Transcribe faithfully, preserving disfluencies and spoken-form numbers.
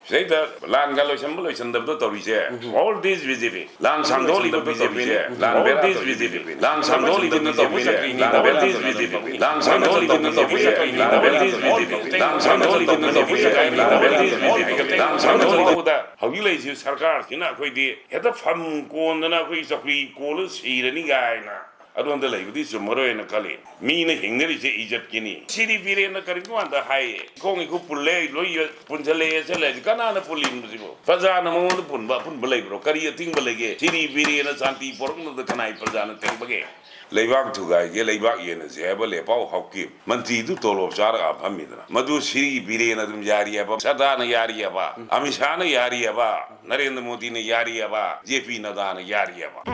ꯁꯤꯗꯩꯗ ꯂꯥꯟꯒ ꯂꯣꯏꯁꯟꯕ ꯂꯣꯏꯁꯟꯗꯕꯗꯣ ꯇꯧꯔꯤꯁꯦ, all this B J P꯫ ꯂꯥꯟ ꯁꯥꯡꯗꯣꯛꯍꯜꯂꯤꯕ B J P ꯅꯦ꯫ ꯂꯥꯟ ꯕꯦꯔꯥ ꯇꯧꯔꯤꯁꯦ B ꯖꯦ ꯄꯤ ꯅꯦ꯫ ꯂꯥꯟ ꯁꯥꯡꯗꯣꯛꯍꯜꯂꯤꯕ ꯅꯠꯇꯕ B J P ꯅꯦ꯫ ꯂꯥꯟ ꯁꯥꯡꯗꯣꯛꯍꯜꯂꯤꯕ B J P ꯅꯦ꯫ ꯂꯥꯟ ꯁꯥꯡꯗꯣꯛꯍꯜꯂꯤꯕ ꯅꯠꯇꯕ B J P ꯅꯦ꯫ ꯂꯥꯟ ꯁꯥꯡꯗꯣꯛꯍꯜꯂꯤꯕ ꯅꯠꯇꯕ B J P ꯅꯦ꯫ ꯂꯥꯟ ꯁꯥꯡꯗꯣꯛꯍꯜꯂꯤꯕ ꯅꯠꯇꯕ B J P ꯅꯦ꯫ ꯂꯥꯟ ꯁꯥꯡꯗꯣꯛꯍꯜꯂꯤꯕ ꯅꯠꯇꯕ B J P ꯅꯦ꯫ ꯂꯥꯟ ꯁꯥꯡꯗꯣꯛꯍꯜꯂꯤꯕ ꯍꯧꯖꯤꯛ ꯂꯩꯔꯤꯁꯤ ꯁꯔꯀꯥꯔꯁꯤꯅ ꯑꯩꯈꯣꯏꯗꯤ ꯍꯦꯛꯇ ꯐꯝ ꯀꯣꯟꯗꯅ ꯑꯩꯈꯣꯏ ꯆꯧꯀ꯭ꯔꯤ ꯀꯣꯜꯂ ꯁꯤꯔꯅꯤ ꯀꯥꯏꯅ ꯑꯗꯣꯝꯗ ꯂꯩꯕꯗꯤ ꯆꯨꯝꯃꯔꯣꯏꯅ ꯈꯜꯂꯤ꯫ ꯃꯤꯅ ꯍꯤꯡꯅꯔꯤꯁꯦ ꯏꯖꯠꯀꯤꯅꯤ꯫ ꯁꯤꯔꯤ ꯕꯤꯔꯦꯟꯅ ꯀꯔꯤꯒꯨꯝꯕ ꯀꯥꯟꯗ ꯍꯥꯏꯌꯦ, "ꯈꯣꯡ ꯏꯈꯨ ꯄꯨꯜꯂꯦ, ꯂꯣꯏ ꯌ-, ꯄꯨꯟꯁꯤꯜꯂꯛꯑꯦ, ꯆꯠꯂꯦ" ꯍꯥꯏꯁꯦ ꯀꯅꯥꯅ ꯄꯨꯜꯂꯤꯅꯣ ꯁꯤꯕꯣ? ꯄ꯭ꯔꯖꯥꯅ ꯃꯉꯣꯟꯗ ꯄꯨꯟꯕ ꯑꯄꯨꯟꯕ ꯂꯩꯕ꯭ꯔꯣ? ꯀꯔꯤ ꯑꯊꯤꯡꯕ ꯂꯩꯒꯦ? ꯁꯤꯔꯤ ꯕꯤꯔꯦꯟꯅ ꯁꯥꯟꯇꯤ ꯄꯣꯔꯛꯅꯕꯗ ꯀꯅꯥꯏ ꯄ꯭ꯔꯖꯥꯅ ꯊꯤꯡꯕꯒꯦ? ꯂꯩꯕꯥꯛ ꯊꯨꯒꯥꯏꯒꯦ, ꯂꯩꯕꯥꯛ ꯌꯦꯟꯅꯁꯦ ꯍꯥꯏꯕ ꯂꯦꯄꯥꯎ ꯍꯥꯎꯀꯤꯞ ꯃꯟꯇ꯭ꯔꯤꯗꯨ ꯇꯣꯂꯣꯞ ꯆꯥꯔꯒ ꯐꯝꯃꯤꯗꯅ, ꯃꯗꯨ ꯁꯤꯔꯤ ꯕꯤꯔꯦꯟꯅ ꯑꯗꯨꯝ ꯌꯥꯔꯤ ꯍꯥꯏꯕ, ꯁꯔꯗꯥꯅ ꯌꯥꯔꯤ ꯍꯥꯏꯕ, ꯑꯃꯤꯠ ꯁꯥꯍꯅ ꯌꯥꯔꯤ ꯍꯥꯏꯕ, ꯅꯔꯦꯟꯗ꯭ꯔ ꯃꯣꯗꯤꯅ ꯌꯥꯔꯤ ꯍꯥꯏꯕ, ꯖꯦ ꯄꯤ ꯅꯗꯥꯅ ꯌꯥꯔꯤ ꯍꯥꯏꯕ?